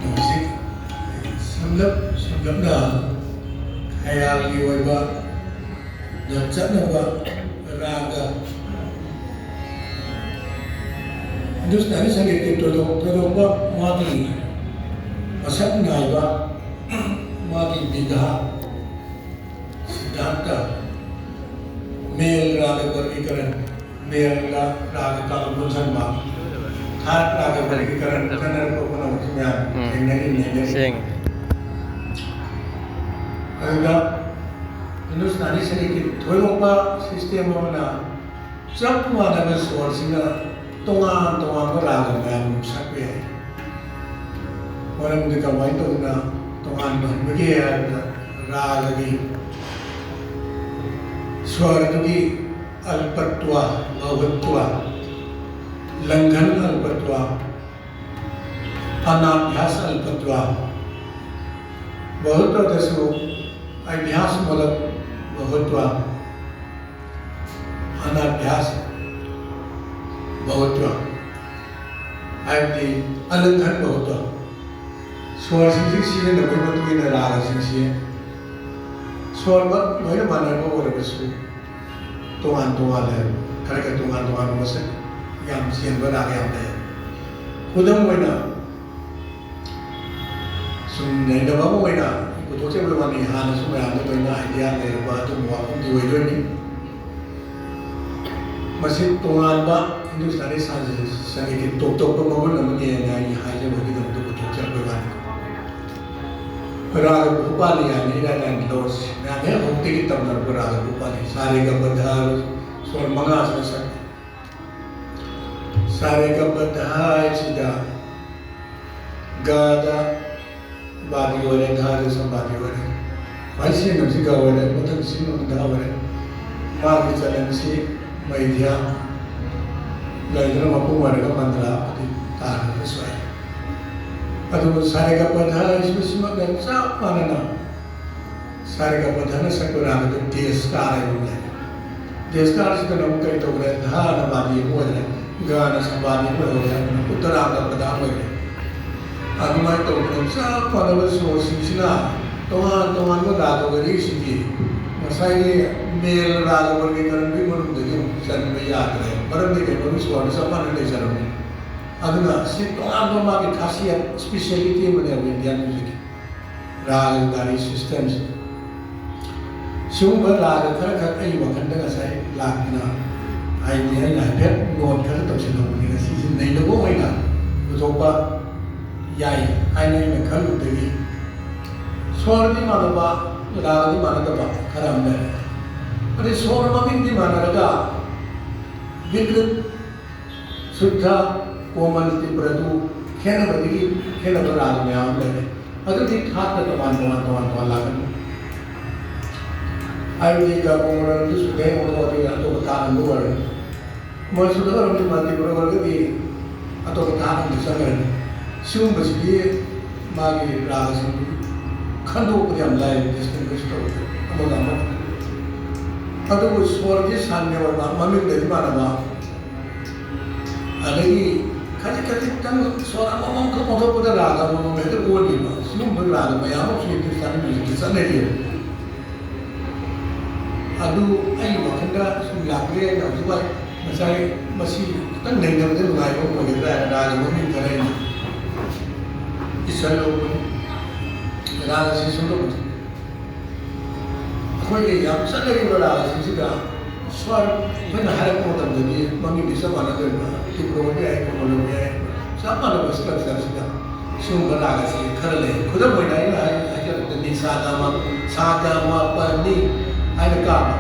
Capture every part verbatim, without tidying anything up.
ꯍꯧꯖꯤꯛ ꯁꯝꯂꯞ ꯁꯝꯂꯞꯅ ꯈꯌꯥꯜꯒꯤ ꯑꯣꯏꯕ ꯆꯠꯅꯕ ꯔꯥꯒ, ꯍꯤꯟꯗꯨꯁꯇꯥꯅꯤ ꯁꯪꯒꯤꯠꯀꯤ ꯊꯣꯏꯗꯣꯛ ꯊꯣꯏꯗꯣꯛꯄ ꯃꯥꯒꯤ ꯃꯁꯛ ꯅꯥꯏꯕ ꯃꯥꯒꯤ ꯕꯤꯙꯥ, ꯁꯤꯗꯥꯟꯇ, ꯃꯦꯜ ꯔꯥꯒ ꯕꯔꯒꯤꯀꯔꯟ, ꯃꯦꯜ ꯔꯥꯒ ꯀꯥꯡꯂꯨꯞ ꯄꯨꯟꯁꯤꯟꯕ, ꯊꯥꯔꯠ ꯔꯥꯒ ꯕꯔꯒꯤꯀꯔꯟ ꯈꯟꯅꯔꯛꯄ ꯄꯨꯝꯅꯃꯛꯁꯤ ꯃꯌꯥꯝ ꯎꯝ꯫ ꯊꯦꯡꯅꯔꯤ, ꯅꯩꯅꯔꯤ꯫ ꯁꯦꯡꯉꯤ꯫ ꯑꯗꯨꯒ ꯍꯤꯟꯗꯨꯁꯇꯥꯅꯤ ꯁꯪꯒꯤꯠꯀꯤ ꯊꯣꯏꯗꯣꯛꯄ ꯁꯤꯁꯇꯦꯝ ꯑꯃꯅ ꯆꯞ ꯃꯥꯟꯅꯕ ꯁ꯭ꯋꯔꯁꯤꯅ ꯇꯣꯉꯥꯟ ꯇꯣꯉꯥꯟꯕ ꯔꯥꯒ ꯃꯌꯥꯝ ꯑꯃ ꯁꯛꯄ ꯌꯥꯏ꯫ ꯃꯔꯝꯗꯤ ꯀꯃꯥꯏꯅ ꯇꯧꯗꯅ ꯇꯣꯉꯥꯟꯕ ꯍꯟꯕꯒꯦ ꯍꯥꯏꯕꯗ, ꯔꯥꯒꯒꯤ ꯁ꯭ꯋꯔꯗꯨꯒꯤ ꯑꯜꯄꯇ꯭ꯋ, ꯕꯍꯨꯇ꯭ꯋ, ꯂꯪꯘꯟ ꯑꯜꯄꯇ꯭ꯋ, ꯑꯅꯥꯚ꯭ꯌꯥꯁ ꯑꯜꯄꯇ꯭ꯋ, ꯕꯍꯨꯇ꯭ꯋꯗꯁꯨ ꯑꯚ꯭ꯌꯥꯁ ꯃꯨꯂꯛ ꯕꯍꯨꯇ꯭ꯋ, ꯑꯅꯥꯚ꯭ꯌꯥꯁ ꯕꯍꯨꯇ꯭ꯋ, ꯍꯥꯏꯕꯗꯤ ꯑꯂꯪꯘꯟ ꯕꯍꯨꯇ꯭ꯋ꯫ ꯁ꯭ꯋꯔꯁꯤꯡꯁꯤ ꯁꯤꯖꯤꯟꯅꯕꯒꯤ ꯃꯇꯨꯡ ꯏꯟꯅ ꯔꯥꯒꯁꯤꯡꯁꯤ ꯁ꯭ꯋꯔꯃꯛ ꯂꯣꯏꯅ ꯃꯥꯟꯅꯕ ꯑꯣꯏꯔꯕꯁꯨ ꯇꯣꯉꯥꯟ ꯇꯣꯉꯥꯟꯂꯦ, ꯈꯔ ꯈꯔ ꯇꯣꯉꯥꯟ ꯇꯣꯉꯥꯟꯕ ꯃꯁꯛ ꯌꯥꯝ ꯆꯦꯟꯕ ꯔꯥꯒ ꯌꯥꯝ ꯂꯩ꯫ ꯈꯨꯗꯝ ꯑꯣꯏꯅ, ꯁꯨꯝ ꯅꯩꯅꯕ ꯑꯃ ꯑꯣꯏꯅ ꯄꯨꯊꯣꯛꯆꯕꯒꯤ ꯋꯥꯅꯤ, ꯍꯥꯟꯅꯁꯨ ꯃꯌꯥꯝꯗ ꯂꯣꯏꯅ ꯑꯥꯏꯗꯤꯌꯥ ꯂꯩꯔꯕ ꯑꯗꯨꯒꯨꯝꯕ ꯋꯥꯐꯝꯗꯤ ꯑꯣꯏꯗꯣꯏꯅꯤ꯫ ꯃꯁꯤ ꯇꯣꯉꯥꯟꯕ ꯍꯤꯟꯗꯨꯁꯇꯥꯅꯤ ꯁꯪꯒꯤꯠꯀꯤ ꯇꯣꯞ ꯇꯣꯞꯄ ꯃꯒꯨꯟ ꯑꯃꯅꯤ ꯍꯥꯏꯅ ꯑꯩ ꯍꯥꯏꯖꯕꯒꯤꯗꯃꯛꯇ ꯄꯨꯊꯣꯛꯆꯔꯛꯄꯒꯤ ꯋꯥꯅꯤ꯫ ꯔꯥꯒ ꯕꯍꯨꯄꯥꯂꯤ ꯍꯥꯏꯅ ꯏꯔꯥꯏ ꯂꯥꯏꯅ ꯂꯧꯔꯁꯤ꯫ ꯃꯌꯥꯝ ꯍꯦꯛ ꯍꯧꯔꯛꯇꯒꯤ ꯇꯝꯅꯔꯛꯄ ꯔꯥꯒ ꯕꯍꯨꯄꯥꯂꯤ꯫ ꯁꯥ ꯔꯦ ꯒ ꯃ ꯙ ꯁ꯭ꯋꯔ ꯃꯉꯥꯁꯤꯅ ꯁꯛꯄ꯫ ꯁꯥ ꯔꯦ ꯒ ꯃ ꯙ ꯍꯥꯏꯁꯤꯗ ꯒꯗ ꯕꯥꯗꯤ ꯑꯣꯏꯔꯦ, ꯙꯗ ꯁꯝꯕꯥꯗꯤ ꯑꯣꯏꯔꯦ꯫ ꯈ꯭ꯋꯥꯏ ꯁꯦꯡꯅꯕꯁꯤ ꯒ ꯑꯣꯏꯔꯦ, ꯃꯊꯪ ꯁꯤꯅ ꯙ ꯑꯣꯏꯔꯦ꯫ ꯃꯥꯒꯤ ꯆꯂꯟꯁꯤ ꯃꯩꯙ꯭ꯌ ꯂꯩꯗꯅ ꯃꯄꯨꯡ ꯑꯣꯏꯔꯒ ꯃꯟꯗ꯭ꯔ ꯑꯗꯨ ꯇꯥꯔꯒꯁꯨ ꯌꯥꯏ꯫ ꯑꯗꯨꯕꯨ ꯁꯥ ꯔꯦ ꯒ ꯃ ꯙ ꯍꯥꯏꯁꯤꯁꯨ ꯁꯤꯃꯛꯅ ꯆꯞ ꯃꯥꯟꯅꯅ ꯁꯥ ꯔꯦ ꯒ ꯃ ꯙꯅ ꯁꯛꯄ ꯔꯥꯒꯗ ꯗꯦꯁ ꯀꯥꯔ ꯍꯥꯏꯕ ꯑꯃ ꯂꯩ꯫ ꯗꯦꯁ ꯀꯥꯔꯁꯤꯗꯅ ꯑꯃꯨꯛ ꯀꯔꯤ ꯇꯧꯈ꯭ꯔꯦ? ꯙꯅ ꯕꯥꯗꯤ ꯑꯃ ꯑꯣꯏꯈ꯭ꯔꯦ꯫ ꯒꯥꯅ ꯁꯝꯕꯥꯅꯤ ꯑꯣꯏꯍꯧꯔꯦ, ꯎꯠꯇꯔꯥꯒ ꯄ꯭ꯔꯙꯥꯟ ꯑꯣꯏꯔꯦ꯫ ꯑꯗꯨꯃꯥꯏꯅ ꯇꯧꯗꯅ ꯆꯞ ꯃꯥꯟꯅꯕ ꯁꯣꯔꯁꯤꯡꯁꯤꯅ ꯇꯣꯉꯥꯟ ꯇꯣꯉꯥꯟꯕ ꯔꯥꯒ ꯋꯥꯔꯤꯁꯤꯡꯒꯤ ꯉꯁꯥꯏꯒꯤ ꯃꯦꯜ ꯔꯥꯒ ꯋꯔꯒꯤꯀꯔꯟꯗꯨꯒꯤ ꯃꯅꯨꯡꯗꯒꯤ ꯑꯃꯨꯛ ꯆꯟꯕ ꯌꯥꯗ꯭ꯔꯦ꯫ ꯃꯔꯝꯗꯤ ꯀꯩꯅꯣꯒꯤ ꯁꯣꯔꯗ ꯆꯞ ꯃꯥꯟꯅ ꯂꯩꯖꯔꯝꯃꯦ꯫ ꯑꯗꯨꯅ ꯁꯤ ꯇꯣꯉꯥꯟꯕ ꯃꯥꯒꯤ ꯈꯥꯁꯤꯌꯠ, ꯁ꯭ꯄꯤꯁꯤꯌꯦꯂꯤꯇꯤ ꯑꯃꯅꯦꯕ ꯏꯟꯗꯤꯌꯥꯟ ꯃ꯭ꯌꯨꯖꯤꯛꯀꯤ꯫ ꯔꯥꯒ ꯒꯥꯔꯤ ꯁꯤꯁꯇꯦꯝꯁꯦ꯫ ꯁꯤꯒꯨꯝꯕ ꯔꯥꯒ ꯈꯔ ꯈꯛ ꯑꯩ ꯋꯥꯈꯜꯗ ꯉꯁꯥꯏ ꯂꯥꯛꯇꯅ, ꯍꯥꯏꯗꯤ ꯑꯩꯅ ꯍꯥꯏꯐꯦꯠ ꯅꯣꯠ ꯈꯔ ꯇꯧꯁꯤꯜꯍꯧꯕꯅꯤ꯫ ꯉꯁꯤꯁꯦ ꯅꯩꯅꯕ ꯑꯣꯏꯅ ꯄꯨꯊꯣꯛꯄ ꯌꯥꯏ ꯍꯥꯏꯅ ꯑꯩꯅ ꯈꯜꯂꯨꯕꯗꯒꯤ ꯁ꯭ꯋꯔꯗꯤ ꯃꯥꯟꯅꯕ, ꯔꯥꯒꯗꯤ ꯃꯥꯟꯅꯗꯕ ꯈꯔ ꯑꯃ ꯂꯩꯔꯦ꯫ ꯑꯗꯩ ꯁ꯭ꯋꯔ ꯃꯃꯤꯡꯗꯤ ꯃꯥꯟꯅꯔꯒ ꯕꯤꯀ꯭ꯔꯤꯠ, ꯁꯨꯗ꯭ꯙ, ꯀꯣꯃꯜ, ꯇꯤꯄ꯭ꯔꯗꯨ ꯈꯦꯠꯅꯕꯗꯒꯤ ꯈꯦꯠꯅꯕ ꯔꯥꯒ ꯃꯌꯥꯝ ꯑꯃ ꯂꯩꯔꯦ꯫ ꯑꯗꯨꯗꯤ ꯊꯥꯛꯇ ꯇꯣꯉꯥꯟ ꯇꯣꯉꯥꯟ ꯇꯣꯉꯥꯟ ꯇꯣꯉꯥꯟ ꯂꯥꯛꯀꯅꯤ꯫ ꯍꯥꯏꯕꯗꯤ ꯒ ꯀꯣꯃꯜ ꯑꯣꯏꯔꯕꯗꯤ ꯁꯨꯗ꯭ꯙ ꯑꯣꯏꯔꯣ, ꯑꯗꯨꯒ ꯑꯇꯣꯞꯄ ꯊꯥꯛ ꯑꯃꯗ ꯑꯣꯏꯔꯣ꯫ ꯃꯣꯏ ꯁꯨꯗ꯭ꯙ ꯑꯣꯏꯔꯕꯗꯤ ꯃꯜꯇꯤꯄ꯭ꯔ ꯑꯣꯏꯔꯒꯗꯤ ꯑꯇꯣꯞꯄ ꯊꯥꯛ ꯑꯃꯗ ꯆꯪꯈ꯭ꯔꯅꯤ꯫ ꯁꯤꯒꯨꯝꯕꯁꯤꯗꯤ ꯃꯥꯒꯤ ꯔꯥꯒꯁꯤꯡ ꯈꯟꯗꯣꯛꯄꯗꯤ ꯌꯥꯝ ꯂꯥꯏ, ꯗꯤꯁꯇꯤꯡꯒ꯭ꯋꯤꯁ ꯇꯧꯕꯗ ꯑꯃꯒ ꯑꯃꯒ꯫ ꯑꯗꯨꯕꯨ ꯁ꯭ꯋꯔꯒꯤ ꯁꯥꯟꯅ ꯑꯣꯏꯕ, ꯃꯃꯤꯡꯗꯗꯤ ꯃꯥꯟꯅꯕ, ꯑꯗꯒꯤ ꯈꯖꯤꯛ ꯈꯖꯤꯛꯇꯪ ꯁ꯭ꯋꯔ ꯑꯃꯃꯝꯈꯛ ꯑꯣꯟꯊꯣꯛꯄꯗ ꯔꯥꯒ ꯑꯃꯃꯝ ꯍꯦꯛꯇ ꯑꯣꯟꯈꯤꯕ, ꯁꯤꯒꯨꯝꯕ ꯔꯥꯒ ꯃꯌꯥꯝ ꯑꯃꯁꯨ ꯍꯤꯟꯗꯨꯁꯇꯥꯅꯤ ꯃ꯭ꯌꯨꯖꯤꯛꯇ ꯆꯠꯅꯔꯤꯑꯕ꯫ ꯑꯗꯨ ꯑꯩꯒꯤ ꯋꯥꯈꯜꯗ ꯁꯨꯝ ꯂꯥꯛꯄ ꯌꯥꯏ꯫ ꯍꯧꯖꯤꯛ ꯋꯥꯏ ꯉꯁꯥꯏ ꯃꯁꯤ ꯈꯤꯇꯪ ꯅꯩꯅꯕꯗ ꯅꯨꯡꯉꯥꯏꯕ ꯑꯃ ꯑꯣꯏꯒꯗ꯭ꯔꯥ ꯍꯥꯏꯅ ꯔꯥꯒ ꯃꯃꯤꯡ ꯈꯔ ꯑꯩꯅ ꯏꯁꯜꯍꯧꯕꯅꯤ꯫ ꯔꯥꯒꯁꯤ ꯁꯨꯝ ꯑꯩꯈꯣꯏꯒꯤ ꯌꯥꯝ ꯆꯠꯅꯔꯤꯕ ꯔꯥꯒꯁꯤꯡꯁꯤꯗ ꯁ꯭ꯋꯔ ꯑꯩꯈꯣꯏꯅ ꯍꯥꯏꯔꯛꯄ ꯃꯇꯝꯗꯗꯤ ꯃꯃꯤꯡꯗꯤ ꯆꯞ ꯃꯥꯟꯅꯗꯣꯏꯕ, ꯇꯤꯄ꯭ꯔ ꯑꯣꯏꯕ ꯌꯥꯏ, ꯀꯣꯃꯜ ꯑꯣꯏꯕ ꯌꯥꯏ, ꯆꯞ ꯃꯥꯟꯅꯕ ꯁ꯭ꯇ꯭ꯔꯛꯆꯔꯁꯤꯗ ꯁꯤꯒꯨꯝꯕ ꯔꯥꯒꯁꯤ ꯈꯔ ꯂꯩ꯫ ꯈꯨꯗꯝ ꯑꯣꯏꯅ ꯑꯩꯅ ꯍꯥꯏ-, ꯍꯥꯏꯖꯔꯕꯗ ꯅꯤ ꯁꯥ ꯒ ꯃ, ꯁꯥ ꯒ ꯃ ꯄ ꯅꯤ ꯍꯥꯏꯅ ꯀꯥꯕ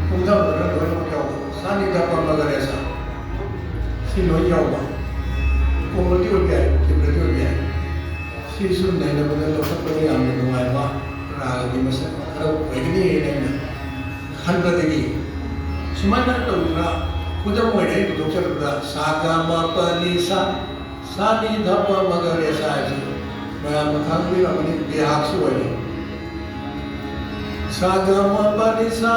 ꯄꯨꯡꯊꯕꯗꯨꯅ ꯂꯣꯏꯅꯃꯛ ꯌꯥꯎꯕ, ꯁꯥ ꯅꯤ ꯙ ꯄ ꯃ ꯒ ꯔꯦ ꯁꯥ, ꯁꯤ ꯂꯣꯏ ꯌꯥꯎꯕ꯫ ꯀꯣꯃꯜꯗꯤ ꯑꯣꯏꯕ ꯌꯥꯏ, ꯇꯤꯄ꯭ꯔꯗꯤ ꯑꯣꯏꯕ ꯌꯥꯏ꯫ ꯁꯤꯁꯨ ꯅꯩꯅꯕꯗ ꯂꯧꯈꯠꯄꯗ ꯌꯥꯝꯅ ꯅꯨꯡꯉꯥꯏꯕ ꯔꯥꯒꯒꯤ ꯃꯁꯛ ꯈꯔ ꯑꯣꯏꯒꯅꯤ ꯍꯥꯏꯅ ꯑꯩꯅ ꯈꯟꯕꯗꯒꯤ ꯁꯨꯃꯥꯏꯅ ꯇꯧꯗꯅ ꯈꯨꯗꯝ ꯑꯣꯏꯅ ꯑꯩ ꯄꯨꯊꯣꯛꯆꯔꯛꯄꯗ ꯁꯥ ꯒ ꯃ ꯄ ꯅꯤ ꯁꯥ, ꯁꯥ ꯅꯤ ꯙ ꯄ ꯃ ꯒ ꯔꯦ ꯁꯥ ꯍꯥꯏꯁꯤ ꯃꯌꯥꯝꯅ ꯈꯪꯕꯤꯔꯝꯒꯅꯤ, ꯕꯤꯍꯥꯒꯁꯨ ꯑꯣꯏꯔꯦ꯫ ꯁꯥ ꯒ ꯃ ꯄ ꯅꯤ ꯁꯥ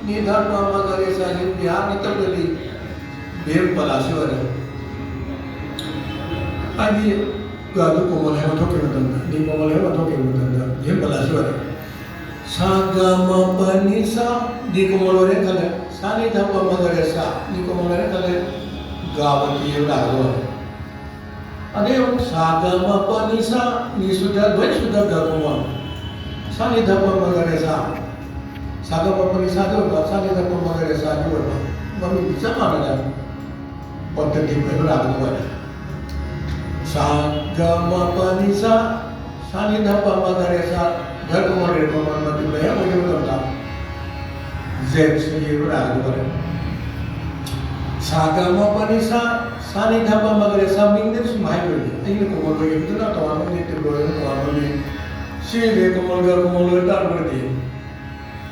ꯅꯤ ꯙ ꯄ ꯃ ꯒ ꯔꯦ ꯁꯥ ꯍꯥꯏꯁꯤ ꯕꯤꯍꯥꯒ ꯅꯠꯇꯕꯗꯗꯤ ꯚꯦꯝ ꯄꯂꯥꯁꯤ ꯑꯣꯏꯔꯦ꯫ ꯍꯥꯏꯗꯤ ꯒꯗꯨ ꯀꯣꯃꯜ ꯍꯥꯏꯕ ꯊꯣꯛꯈꯤꯕ ꯃꯇꯝꯗ, ꯅꯤ ꯀꯣꯃꯜ ꯍꯥꯏꯕ ꯊꯣꯛꯈꯤꯕ ꯃꯇꯝꯗ ꯚꯦꯝ ꯄꯂꯥꯁꯤ ꯑꯣꯏꯔꯦ꯫ ꯁꯥ ꯒ ꯃ ꯄ ꯅꯤ ꯁꯥ, ꯅꯤ ꯀꯣꯃꯜ ꯑꯣꯏꯔꯦ ꯈꯜꯂꯦ꯫ ꯁꯥ ꯅꯤ ꯙ ꯄ ꯃ ꯒ ꯔꯦ ꯁꯥ, ꯅꯤ ꯀꯣꯃꯜ ꯑꯣꯏꯔꯦ ꯈꯜꯂꯦ꯫ ꯒꯥꯕꯇꯤ ꯍꯥꯏꯕ ꯂꯥꯛꯀꯗꯧꯕꯅꯦ꯫ ꯑꯗꯩ ꯑꯃꯨꯛ ꯁꯥ ꯒ ꯃ ꯄ ꯅꯤ ꯁꯥ, ꯅꯤ ꯁꯨꯗ, ꯂꯣꯏ ꯁꯨꯗ ꯒ ꯀꯣꯃꯜ꯫ ꯁꯥ ꯅꯤ ꯙ ꯄ ꯃ ꯒ ꯔꯦ ꯁꯥ꯫ ꯁꯥ ꯒ ꯃ ꯄ ꯅꯤ ꯁꯥꯗꯤ ꯑꯣꯏꯕ, ꯁꯥ ꯅꯤ ꯙ ꯄ ꯃ ꯒ ꯔꯦ ꯁꯥꯗꯤ ꯑꯣꯏꯕ꯫ ꯃꯃꯤꯡꯗꯤ ꯆꯞ ꯃꯥꯟꯅꯗꯅ꯫ ꯄ ꯇ ꯗꯤꯞ ꯍꯥꯏꯕ ꯂꯥꯛꯀꯗꯧꯕꯅꯦ꯫ ꯁꯥ ꯒ ꯃ ꯄ ꯅꯤ ꯁꯥ, ꯁꯥ ꯅꯤ ꯙ ꯄ ꯃ ꯒ ꯔꯦ ꯁꯥ, ꯙ ꯀꯣꯃꯜ ꯔꯦ ꯀꯣꯃꯜ ꯃ ꯇꯤꯞ ꯂꯩ ꯑꯣꯏꯕ ꯃꯇꯝꯗ ꯖꯦꯠ ꯁꯤ ꯍꯥꯏꯕ ꯂꯥꯛꯀꯗꯧꯕꯅꯦ꯫ ꯁꯥ ꯒ ꯃ ꯄ ꯅꯤ ꯁꯥ, ꯁꯥ ꯅꯤ ꯙ ꯄ ꯃ ꯒ ꯔꯦ ꯁꯥ, ꯃꯤꯡꯗ ꯁꯨꯝ ꯍꯥꯏꯕꯅꯤ꯫ ꯑꯩꯅ ꯀꯣꯃꯜ ꯑꯣꯏꯈꯤꯕꯗꯨꯅ ꯇꯣꯉꯥꯟꯕ ꯃꯤꯡ, ꯇꯤꯞ ꯑꯣꯏꯕꯅ ꯇꯣꯉꯥꯟꯕ ꯃꯤꯡ꯫ ꯁꯤ ꯔꯦ ꯀꯣꯃꯜ ꯒ ꯀꯣꯃꯜ ꯑꯣꯏ ꯇꯥꯔꯒꯗꯤ,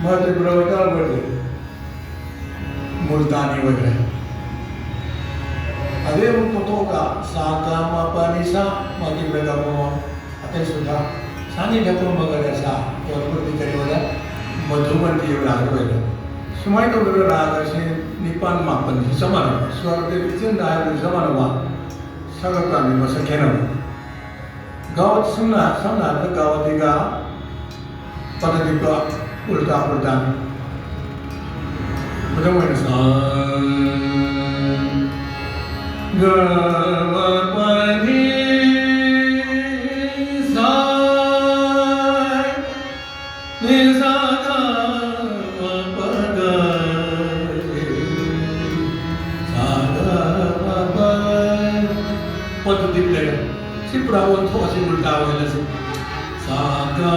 ꯃ ꯇꯤꯞ ꯑꯣꯏ ꯇꯥꯔꯒꯗꯤ ꯃꯨꯜꯇꯥꯅꯤ ꯑꯣꯏꯈ꯭ꯔꯦ꯫ ꯑꯗꯩ ꯑꯃꯨꯛ ꯄꯣꯠꯊꯣꯛꯀ ꯁꯥ ꯒ ꯃ ꯄ ꯅꯤ ꯁꯥ, ꯃ ꯇꯤꯞ ꯔ ꯒ ꯃ ꯃ, ꯑꯇꯩ ꯁꯨꯗ ꯁꯥ ꯅꯤ ꯙ ꯄ ꯃ ꯒ ꯔꯦ ꯁꯥ, ꯄꯣꯠꯄꯨꯗꯤ ꯀꯔꯤ ꯑꯣꯏꯔꯦ? ꯃꯙꯨꯕꯟꯇꯤ ꯔꯥꯒ ꯑꯣꯏꯔꯦ꯫ ꯁꯨꯃꯥꯏꯅ ꯇꯧꯗꯅ ꯔꯥꯒꯁꯦ ꯅꯤꯄꯥꯟ ꯃꯥꯄꯟꯁꯤ ꯆꯞ ꯃꯥꯟꯅꯕ, ꯁ꯭ꯋꯔꯗ ꯏꯆꯤꯟꯗ ꯍꯥꯏꯕꯗꯨ ꯆꯞ ꯃꯥꯟꯅꯕ, ꯁꯔꯒ ꯀꯥꯟꯗꯤ ꯃꯁꯛ ꯈꯦꯠꯅꯕ꯫ ꯒꯥꯎ ꯁꯝꯅ, ꯁꯝꯅ ꯍꯥꯏꯔꯕꯗ ꯒꯥꯎꯗꯤꯒ ꯄꯗꯗꯤꯄ ꯎꯜꯇꯥ ꯎꯜꯇꯥꯅꯤ꯫ ꯈꯨꯗꯝ ꯑꯣꯏꯅ ꯁꯥ, ꯒ, ꯃ, ꯄ, ꯅꯤ, ꯁꯥ, ꯅꯤ, ꯁꯥ, ꯒ, ꯃ, ꯄ, ꯒ, ꯔꯦ, ꯁꯥ, ꯒ, ꯃ, ꯄ꯫ ꯄꯗꯗꯤꯞ ꯂꯩꯔꯦ꯫ ꯁꯤ ꯄꯨꯔꯥ ꯑꯣꯟꯊꯣꯛꯑꯁꯤ, ꯎꯜꯇꯥ ꯑꯣꯏꯍꯜꯂꯁꯤ꯫ ꯁꯥ, ꯒ,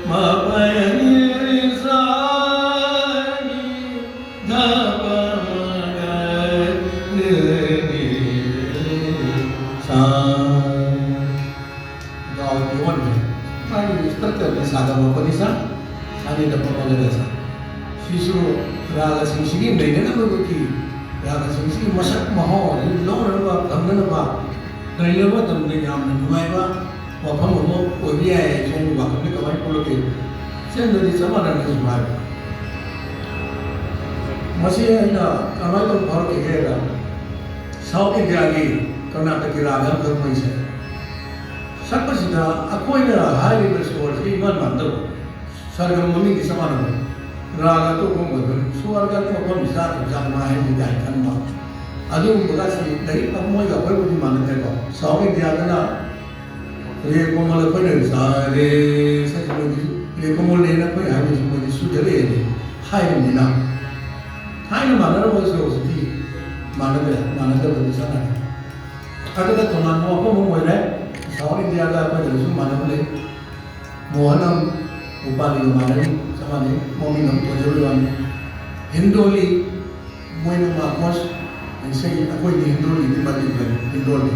ꯃ, ꯄ, ꯅꯤ, ꯁꯥ, ꯅꯤ, ꯙ, ꯄ, ꯃ, ꯒ, ꯔꯦ, ꯅꯤ, ꯔꯦ, ꯁꯥ꯫ ꯒꯥꯎꯗꯤ ꯑꯣꯟꯈ꯭ꯔꯦ꯫ ꯃꯥꯒꯤ ꯏꯁꯇ꯭ꯔꯛꯆꯔꯅ ꯁꯥ ꯒ ꯃ ꯄ ꯅꯤ ꯁꯥ, ꯁꯥ ꯅꯤ ꯙ ꯄ ꯃ ꯒ ꯔꯦ ꯁꯥ꯫ ꯁꯤꯁꯨ ꯔꯥꯒꯁꯤꯡꯁꯤꯒꯤ ꯅꯩꯅꯅꯕꯒꯤ, ꯔꯥꯒꯁꯤꯡꯁꯤꯒꯤ ꯃꯁꯛ ꯃꯍꯥꯎ ꯑꯗꯨ ꯂꯧꯅꯅꯕ, ꯐꯪꯅꯅꯕ, ꯅꯩꯅꯕ ꯃꯇꯝꯗ ꯌꯥꯝꯅ ꯅꯨꯡꯉꯥꯏꯕ ꯋꯥꯐꯝ ꯑꯃ ꯑꯣꯏꯕ ꯌꯥꯏ ꯍꯥꯏꯅ ꯁꯣꯝꯒꯤ ꯋꯥꯈꯜꯗ ꯀꯃꯥꯏꯅ ꯄꯣꯛꯂꯛꯀꯦ? ꯁꯦꯝꯗꯗꯤ ꯆꯞ ꯃꯥꯟꯅꯅ ꯁꯨꯝ ꯍꯥꯏꯕ꯫ ꯃꯁꯤ ꯑꯩꯅ ꯀꯃꯥꯏꯅ ꯇꯧꯅ ꯐꯥꯎꯔꯛꯈꯤꯒꯦꯗ, ꯁꯥꯎꯠ ꯏꯟꯗꯤꯌꯥꯒꯤ ꯀꯔꯅꯥꯇꯀꯤ ꯔꯥꯒ ꯑꯃꯈꯛ ꯃꯩꯁꯦ ꯁꯛꯄꯁꯤꯗ ꯑꯩꯈꯣꯏꯅ ꯍꯥꯏꯔꯤꯕ ꯁꯣꯔꯁꯤ ꯏꯃꯥꯟ ꯃꯥꯟꯗꯕ, ꯁꯔꯒꯝ ꯃꯃꯤꯡꯗꯤ ꯆꯞ ꯃꯥꯟꯅꯕ, ꯔꯥꯒ ꯑꯇꯣꯞꯄ ꯑꯃ ꯑꯣꯏꯕꯅꯤ꯫ ꯁꯣꯔꯒ ꯑꯇꯣꯞꯄ ꯑꯃ ꯆꯥꯗꯕ ꯆꯥꯗꯕ ꯍꯥꯏꯁꯤ ꯀꯥꯏꯅ ꯈꯟꯕ, ꯑꯗꯨꯒꯨꯝꯕꯒꯁꯤ ꯂꯥꯏꯔꯤꯛ ꯑꯃ ꯃꯣꯏꯒ ꯑꯩꯈꯣꯏꯕꯨꯗꯤ ꯃꯥꯟꯅꯗ꯭ꯔꯦꯀꯣ꯫ ꯁꯥꯎꯠ ꯏꯟꯗꯤꯌꯥꯗꯅ ꯔꯦ ꯀꯣꯃꯜ ꯑꯩꯈꯣꯏꯅ ꯁꯥꯔꯦ, ꯁꯛꯁꯤ ꯃꯣꯏꯗꯤ ꯔꯦ ꯀꯣꯃꯜꯅꯦꯅ ꯑꯩꯈꯣꯏꯅ ꯍꯥꯏꯕꯁꯤ ꯃꯣꯏꯗꯤ ꯁꯨꯗꯔꯦꯅꯦ ꯍꯥꯏꯕꯅꯤꯅ, ꯊꯥꯏꯅ ꯃꯥꯟꯅꯔꯝꯕꯁꯨ ꯍꯧꯖꯤꯛꯇꯤ ꯃꯥꯟꯅꯗ꯭ꯔꯦ, ꯃꯥꯟꯅꯗꯕꯗꯤ ꯆꯠꯅꯔꯦ꯫ ꯑꯗꯨꯒ ꯇꯣꯉꯥꯟꯕ ꯋꯥꯐꯝ ꯑꯃ ꯑꯣꯏꯔꯦ, ꯁꯥꯎꯠ ꯏꯟꯗꯤꯌꯥꯒ ꯑꯩꯈꯣꯏꯗꯁꯨ ꯃꯥꯟꯅꯕ ꯂꯩ꯫ ꯃꯣꯍꯅꯝ ꯎꯄꯥꯂꯤꯒ ꯃꯥꯟꯅꯔꯤ, ꯆꯞ ꯃꯥꯟꯅꯩ, ꯃꯃꯤꯡ ꯑꯃ ꯊꯣꯟꯖꯕꯒꯤ ꯋꯥꯅꯤ꯫ ꯍꯤꯟꯗꯣꯂꯤ, ꯃꯣꯏꯅ ꯃꯥꯀꯣꯁ, ꯏꯁꯩ, ꯑꯩꯈꯣꯏꯗꯤ ꯍꯤꯟꯗꯣꯂꯤꯗꯤ ꯃꯜꯇꯤꯄ꯭ꯂꯦ, ꯍꯤꯟꯗꯣꯂꯤ꯫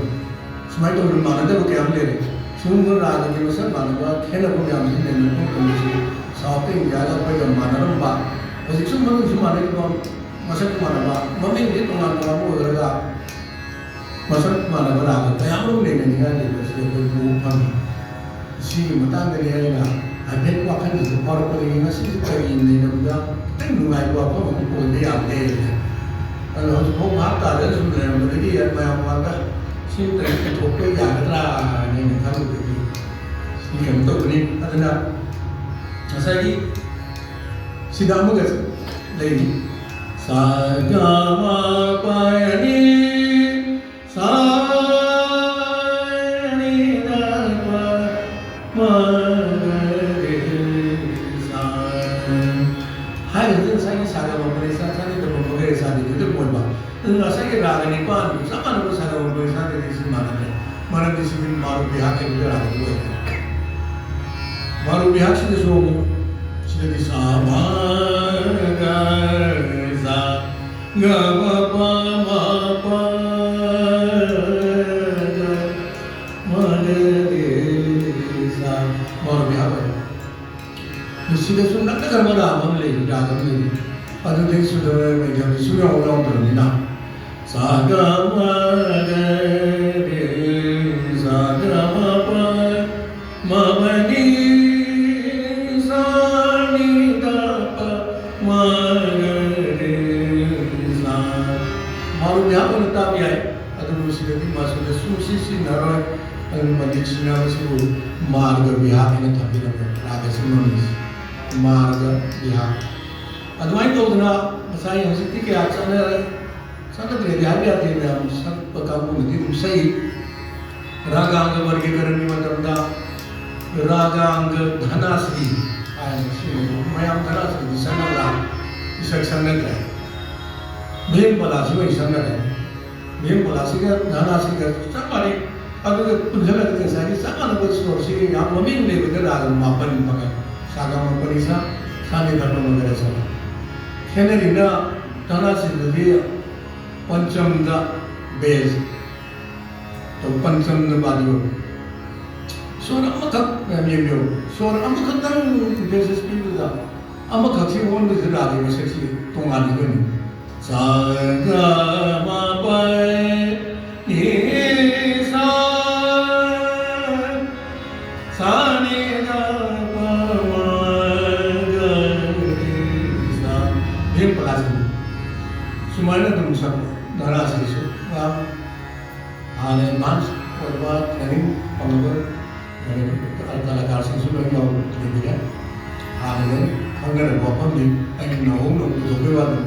ꯁꯨꯃꯥꯏꯅ ꯇꯧꯗꯅ ꯃꯥꯟꯅꯗꯕ ꯀꯌꯥ ꯑꯃ ꯂꯩꯔꯦ꯫ ꯁꯤꯒꯨꯝꯕ ꯔꯥꯒꯒꯤ ꯃꯁꯛ ꯃꯥꯟꯅꯕ, ꯈꯦꯠꯅꯕ ꯃꯌꯥꯝꯁꯤ ꯂꯩꯅꯕ ꯃꯇꯝꯗꯁꯨ ꯁꯥꯎꯠ ꯏꯟꯗꯤꯌꯥꯒ ꯑꯩꯈꯣꯏꯒ ꯃꯥꯟꯅꯔꯝꯕ, ꯍꯧꯖꯤꯛꯁꯨ ꯃꯅꯨꯡꯁꯨ ꯃꯥꯟꯅꯔꯤꯕ, ꯃꯁꯛ ꯃꯥꯟꯅꯕ, ꯃꯃꯤꯡꯗꯤ ꯇꯣꯉꯥꯟ ꯇꯣꯉꯥꯟꯕ ꯑꯣꯏꯔꯒ, ꯃꯁꯛ ꯃꯥꯟꯅꯕ ꯔꯥꯒ ꯀꯌꯥ ꯑꯃꯔꯣꯝ ꯂꯩꯅꯅꯤꯡꯉꯥꯏ ꯂꯩꯕꯁꯤ ꯑꯩꯈꯣꯏ ꯎꯕ ꯐꯪꯉꯤ꯫ ꯁꯤꯒꯤ ꯃꯇꯥꯡꯗꯅꯤ ꯑꯩꯅ ꯍꯥꯏꯐꯦꯠ ꯋꯥꯈꯜꯁꯤꯗ ꯐꯥꯎꯔꯛꯄꯗꯒꯤ ꯉꯁꯤꯁꯦ ꯀꯔꯤ ꯅꯩꯅꯕꯗ ꯈꯤꯇꯪ ꯅꯨꯡꯉꯥꯏꯕ ꯋꯥꯐꯝ ꯑꯃ ꯑꯣꯏꯕ ꯌꯥꯒꯦ꯫ ꯑꯗꯣ ꯍꯧꯖꯤꯛꯐꯥꯎ ꯚꯥꯞ ꯇꯥꯗꯅ ꯁꯨꯝ ꯂꯩꯔꯝꯕꯗꯒꯤ ꯃꯌꯥꯝ ꯃꯃꯥꯡꯗ ꯁꯤ ꯑꯝꯇꯪ ꯄꯨꯊꯣꯛꯄ ꯌꯥꯒꯗ꯭ꯔꯥ ꯍꯥꯏꯅ ꯑꯩꯅ ꯈꯜꯂꯨꯕꯗꯒꯤ ꯁꯤ ꯀꯩꯅꯣ ꯇꯧꯕꯅꯤ꯫ ꯑꯗꯨꯅ ꯉꯁꯥꯏꯒꯤ ꯁꯤꯗ ꯑꯃꯒ ꯂꯩꯔꯤ꯫ ꯁꯥ ꯒ ꯃ ꯄ ꯅꯤ ꯁꯥ ꯅꯤ ꯙ ꯄ ꯃ ꯒ ꯔꯦ ꯁꯥ꯫ ꯍꯥꯏꯔꯤꯕꯗꯨ ꯉꯁꯥꯏꯒꯤ ꯁꯥ ꯒ ꯃ ꯄ ꯔꯦ ꯁꯥ ꯁꯥ ꯅꯤ ꯙ ꯄ ꯃ ꯒ ꯔꯦ ꯁꯥ ꯗꯤ ꯈꯤꯇꯪ ꯑꯣꯏꯕ꯫ ꯑꯗꯨ ꯉꯁꯥꯏꯒꯤ ꯔꯥꯒ ꯅꯤꯄꯥꯟꯗꯨ ꯆꯞ ꯃꯥꯟꯅꯕ ꯁꯥ ꯒ ꯃ ꯄ ꯔꯦ ꯁꯥ ꯗꯤ ꯁꯤ ꯃꯥꯟꯅꯗ꯭ꯔꯦ꯫ ꯃꯔꯝꯗꯤ ꯁꯤꯗꯤ ꯃꯥꯔꯨ ꯕꯤꯍꯥꯔ ꯍꯥꯏꯕ ꯔꯥꯒꯗꯨ ꯑꯣꯏꯔꯦ꯫ ꯃꯥꯔꯨ ꯕꯤꯍꯥꯔꯁꯤꯗꯁꯨ ꯑꯃꯨꯛ ꯁꯤꯗꯗꯤ ꯁꯥ ꯃ ꯒ ꯔꯦ ꯁꯥ ꯒ ꯃ ꯄ ꯃ ꯄ ꯒ ꯃ ꯒ ꯔꯦ ꯁꯥ꯫ ꯃꯥꯔꯨ ꯕꯤꯍꯥꯔ ꯑꯣꯏꯔꯦ꯫ ꯃꯁꯤꯗꯁꯨ ꯅꯛꯅ ꯀꯔꯝꯕ ꯔꯥꯒ ꯑꯃ ꯂꯩ, ꯔꯥꯒ ꯑꯃ ꯂꯩ꯫ ꯑꯗꯨꯗꯩ ꯁꯨꯗ ꯃꯦꯙ꯭ꯌꯝꯁꯨ ꯌꯥꯎ ꯌꯥꯎꯗ꯭ꯔꯕꯅꯤꯅ꯫ ꯁꯥ ꯒ ꯃ ꯒ ꯔꯦ ꯁꯥ ꯒ ꯃ ꯄ ꯃ ꯄ ꯅꯤ ꯁꯥ ꯅꯤ ꯙ ꯄ ꯃ ꯒ ꯔꯦ ꯁꯨꯝ ꯁꯤ ꯁꯤꯖꯤꯟꯅꯔꯣꯏ꯫ ꯑꯗꯨꯅ ꯃꯟꯗꯤꯔ ꯁꯤꯖꯤꯟꯅꯕꯁꯤꯕꯨ ꯃꯥꯔꯒ ꯕꯤꯍꯥꯔ ꯍꯥꯏꯅ ꯊꯝꯕꯤꯔꯝꯃꯦ꯫ ꯔꯥꯒꯁꯤ ꯃꯃꯤꯡꯁꯤ ꯃꯥꯔꯒ ꯕꯤꯍꯥꯔ꯫ ꯑꯗꯨꯃꯥꯏꯅ ꯇꯧꯗꯅ ꯉꯁꯥꯏ ꯍꯧꯖꯤꯛꯇꯤ ꯀꯌꯥ ꯆꯠꯅꯔꯦ, ꯆꯠꯅꯗ꯭ꯔꯦꯗꯤ ꯍꯥꯏꯕ ꯌꯥꯗꯦ, ꯃꯌꯥꯝ ꯁꯛꯄ ꯀꯥꯡꯕꯨꯅꯗꯤ ꯑꯗꯨꯝ ꯁꯛꯏ꯫ ꯔꯥꯒꯥꯡꯒ ꯋꯔꯒꯤꯀꯔꯟꯒꯤ ꯃꯇꯝꯗ ꯔꯥꯒꯥꯡꯒ ꯙꯅꯥꯁ꯭ꯔꯤ ꯍꯥꯏꯅ ꯁꯤꯖꯤꯟꯅꯩ꯫ ꯃꯌꯥꯝ ꯙꯅꯥꯁ꯭ꯔꯤꯗꯤ ꯁꯛꯅꯕ꯭ꯔꯥ? ꯏꯁꯛ ꯁꯛꯅꯗ꯭ꯔꯦ꯫ ꯚꯦꯝ ꯄꯂꯥꯁꯤ ꯑꯣꯏꯅ ꯁꯛꯅꯔꯦ꯫ ꯚꯦꯝ ꯄꯂꯥꯁꯤꯒ ꯙꯅꯥꯁ꯭ꯔꯤꯒ ꯆꯞ ꯃꯥꯟꯅꯩ꯫ ꯑꯗꯨꯒ ꯄꯨꯟꯁꯤꯜꯂꯒꯗꯤ ꯉꯁꯥꯏꯒꯤ ꯆꯞ ꯃꯥꯟꯅꯕ ꯁ꯭ꯋꯔꯁꯤ ꯌꯥꯝ ꯃꯃꯤꯡ ꯂꯩꯕꯗ ꯔꯥꯒ ꯃꯥꯄꯟ ꯐꯪꯉꯦ꯫ ꯁꯥꯒꯥꯃꯥꯄꯅꯤꯁꯥ, ꯁꯥꯅꯤꯙꯥꯄ ꯃꯒꯔꯦꯁꯥ꯫ ꯈꯦꯠꯅꯔꯤꯅ ꯙꯅꯥꯁ꯭ꯔꯤꯗꯗꯤ ꯄꯟꯆꯝꯗ ꯕꯦꯖ, ꯄꯟꯆꯝꯗ ꯃꯥꯗꯤ ꯁ꯭ꯋꯔ ꯑꯃꯈꯛ, ꯃꯌꯥꯝ ꯌꯦꯡꯕꯤꯌꯨ, ꯁ꯭ꯋꯔ ꯑꯃꯈꯛꯇꯪ ꯏꯝꯐꯦꯁꯤꯁ ꯄꯤꯕꯗ ꯑꯃꯈꯛꯁꯤ ꯑꯣꯟꯕꯁꯤꯗ ꯔꯥꯒꯤ ꯃꯁꯛꯁꯤ ꯇꯣꯉꯥꯟꯈꯤꯗꯣꯏꯅꯤ꯫ ꯁꯥꯒꯥꯃꯥꯄꯅꯤꯁꯥ, ꯁꯥꯅꯤꯙꯥꯄ ꯃꯒꯔꯦꯁꯥ꯫ ꯚꯦꯝ ꯄꯂꯥꯁꯤꯅꯤ꯫ ꯁꯨꯃꯥꯏꯅ ꯑꯗꯨꯝ ꯁꯛꯄ ꯙꯅꯥꯁ꯭ꯔꯤꯁꯨ ꯌꯥꯝ ꯍꯥꯟꯅ ꯑꯦꯗꯚꯥꯟꯁ ꯑꯣꯏꯕ ꯇ꯭ꯔꯦꯅꯤꯡ ꯐꯪꯉꯕ ꯀꯂꯥꯀꯥꯔꯁꯤꯡꯁꯨ ꯂꯣꯏ ꯌꯥꯎꯕ ꯂꯩꯕꯅꯦ꯫ ꯍꯥꯟꯅ ꯂꯣꯏ ꯈꯪꯅꯔꯕ ꯋꯥꯐꯝꯅꯤ꯫ ꯑꯩꯅ ꯅꯧꯍꯧꯅ ꯄꯨꯊꯣꯛꯄꯩ ꯋꯥꯅꯤ꯫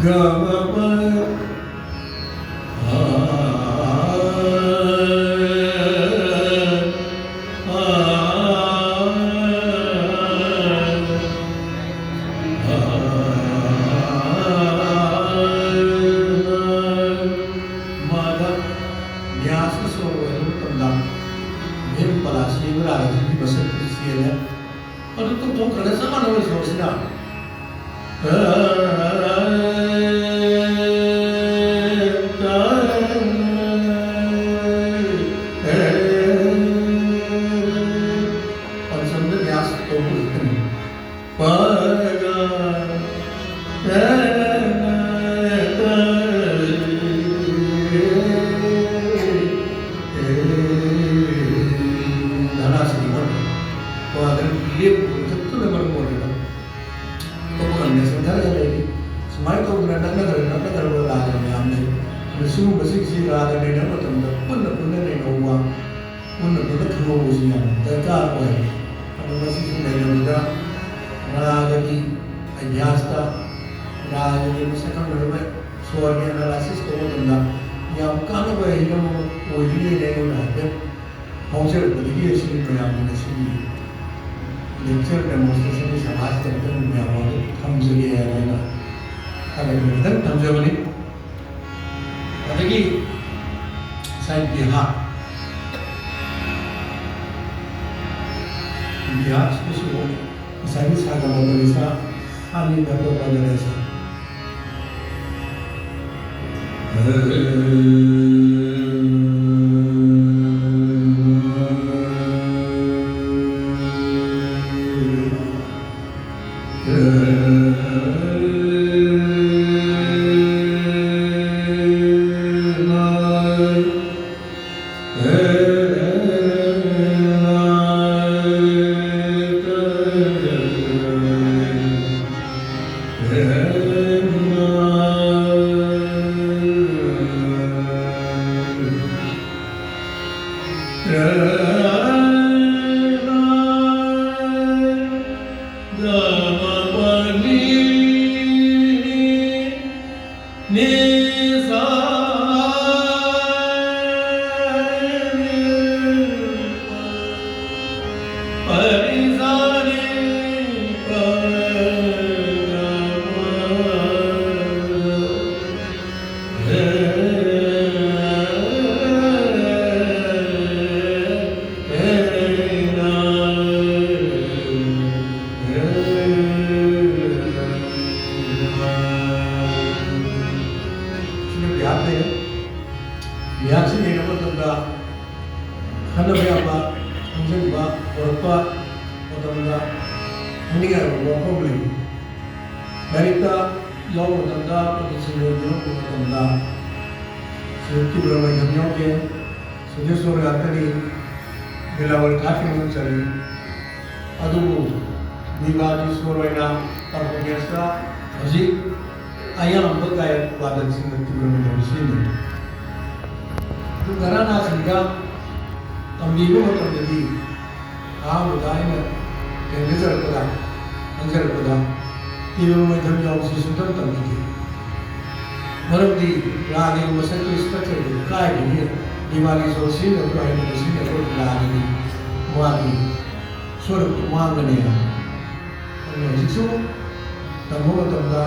ꯒ ꯃ ꯄ ꯃꯥꯗ ꯅ꯭ꯌꯥꯁꯀꯤ ꯁꯣꯔ ꯑꯣꯏꯕ ꯃꯇꯝꯗ ꯚꯦꯝ ꯄꯂꯥꯁꯤ ꯔꯥꯒꯁꯤꯒꯤ ꯃꯁꯛꯇꯨ ꯆꯦꯜꯂꯦ꯫ ꯑꯗꯨ ꯇꯧꯊꯣꯛꯈ꯭ꯔꯒ ꯆꯞ ꯃꯥꯟꯅꯕ ꯁꯣꯔꯁꯤꯅ ꯄꯟꯆꯝꯗ ꯅ꯭ꯌꯥꯁ ꯇꯧꯕ ꯈꯛꯇꯅꯤ꯫ ꯄꯒ ꯙꯅꯥꯁꯤꯗꯤ ꯋꯥꯠꯂꯤ꯫ ꯋꯥꯗꯅ ꯂꯦꯞꯄꯨꯕ ꯈꯛꯇꯅ ꯃꯔꯝ ꯑꯣꯏꯔꯒ ꯑꯇꯣꯞꯄ ꯀꯟꯕꯤꯅꯦꯁꯟ ꯈꯔ ꯈꯔ ꯁꯤꯒꯨꯝꯕꯁꯤꯡꯁꯤ ꯔꯥꯒ ꯅꯩꯅꯕ ꯃꯇꯝꯗ ꯄꯨꯟꯅ ꯄꯨꯟꯅ ꯅꯩꯅꯧꯕ, ꯄꯨꯟꯅ ꯄꯨꯟꯅ ꯈꯪꯍꯧꯕꯁꯤ ꯌꯥꯝ ꯗꯔꯀꯥꯔ ꯑꯣꯏ꯫ ꯑꯗꯨ ꯃꯁꯤꯁꯨ ꯅꯩꯅꯕꯗ ꯔꯥꯒꯒꯤ ꯑꯚ꯭ꯌꯥꯁꯇ, ꯔꯥꯒꯒꯤ ꯃꯁꯛ ꯈꯪꯅꯅꯕ ꯁ꯭ꯋꯔꯒꯤ analysis ꯇꯧꯕ ꯃꯇꯝꯗ ꯌꯥꯝ ꯀꯥꯟꯅꯕ ꯍꯤꯔꯝ ꯑꯃ ꯑꯣꯏꯒꯅꯤꯅ ꯑꯩꯉꯣꯟꯗ ꯍꯥꯏꯐꯦꯠ ꯐꯥꯎꯖꯔꯛꯄꯗꯒꯤ ꯑꯁꯤꯒꯤ ꯃꯌꯥꯝꯒꯤ ꯉꯁꯤꯒꯤ lecture demonstrationꯒꯤ ꯁꯚꯥꯁꯤꯗ ꯑꯃꯨꯛꯇꯪ ꯃꯌꯥꯝ ꯑꯗꯨ ꯊꯝꯖꯒꯦ ꯍꯥꯏꯅ ꯑꯩꯅ ꯊꯥꯒꯠꯄ ꯈꯤꯇꯪ ꯊꯝꯖꯕꯅꯤ꯫ ꯑꯗꯒꯤ ꯉꯁꯥꯏ ꯕꯤꯍꯥꯔ, ꯕꯤꯍꯥꯔꯁꯤꯗꯁꯨ ꯉꯁꯥꯏꯒꯤ ꯁꯥꯒꯝ ꯑꯃ ꯂꯩꯁꯥ ꯑꯅꯤ ꯅꯠꯇ꯭ꯔꯒ ꯂꯩꯁꯥ ꯁꯤꯅ ꯕꯤꯍꯥꯔ ꯂꯩꯔꯦ꯫ ꯕꯤꯍꯥꯔꯁꯤ ꯌꯦꯡꯕ ꯃꯇꯝꯗ ꯈꯟꯅꯕ ꯌꯥꯕ, ꯈꯪꯖꯤꯟꯕ, ꯄꯨꯔꯛꯄ ꯃꯇꯝꯗ ꯈꯪꯅꯤꯡꯉꯥꯏ ꯑꯣꯏꯕ ꯋꯥꯐꯝ ꯂꯩ꯫ ꯂꯥꯏꯔꯤꯛꯇ ꯌꯥꯎꯕ ꯃꯇꯝꯗ, ꯄꯟꯗꯤꯠꯁꯤꯡꯅ ꯌꯥꯎꯕ ꯃꯇꯝꯗ ꯁꯨꯖꯨꯛꯇꯤ ꯕ꯭ꯔꯍ꯭ꯃ ꯌꯥꯎꯗꯦ, ꯁꯨꯖꯨ ꯁ꯭ꯋꯔ ꯉꯥꯛꯇꯅꯤ, ꯕꯤꯂꯥꯋꯜ ꯈꯥꯛꯀꯤ ꯃꯅꯨꯡ ꯆꯜꯂꯤ꯫ ꯑꯗꯨꯕꯨ ꯕꯤꯕꯥꯗꯤ ꯁ꯭ꯋꯔ ꯑꯣꯏꯅ performanceꯇ ꯍꯧꯖꯤꯛ ꯑꯌꯥꯝꯕ ꯒꯥꯌꯛ ꯋꯥꯗꯟꯁꯤꯡꯅ ꯇꯤꯕ꯭ꯔ ꯃꯩꯙꯝ ꯁꯤꯖꯤꯟꯅꯩ꯫ ꯑꯗꯨ ꯘꯔꯥꯅꯥꯁꯤꯡꯗ ꯇꯝꯕꯤꯕ ꯃꯇꯝꯗꯗꯤ ꯑꯍꯥꯟꯕꯗ ꯑꯩꯅ ꯊꯦꯡꯅꯖꯔꯛꯄꯗ, ꯈꯪꯖꯔꯛꯄꯗ ꯇꯤꯕ꯭ꯔ ꯃꯩꯙꯝ ꯌꯥꯎꯕꯁꯤ ꯁꯨꯡꯇꯝ ꯇꯝꯕꯤꯗꯦ꯫ ꯃꯔꯝꯗꯤ ꯔꯥꯒꯒꯤ ꯃꯁꯛꯇꯨ, ꯁ꯭ꯇ꯭ꯔꯛꯆꯔꯗꯨ ꯀꯥꯏꯕꯒꯤ ꯗꯤꯋꯥꯂꯤ ꯁꯣꯔ ꯁꯤꯖꯤꯟꯅꯕ ꯍꯩꯅꯕ ꯁꯤꯖꯤꯟꯅꯕ ꯔꯥꯒꯒꯤ ꯃꯥꯒꯤ ꯁꯣꯔꯨꯛꯇꯨ ꯃꯥꯡꯒꯅꯤ꯫ ꯑꯗꯨꯅ ꯍꯧꯖꯤꯛꯁꯨ ꯇꯝꯕ ꯃꯇꯝꯗ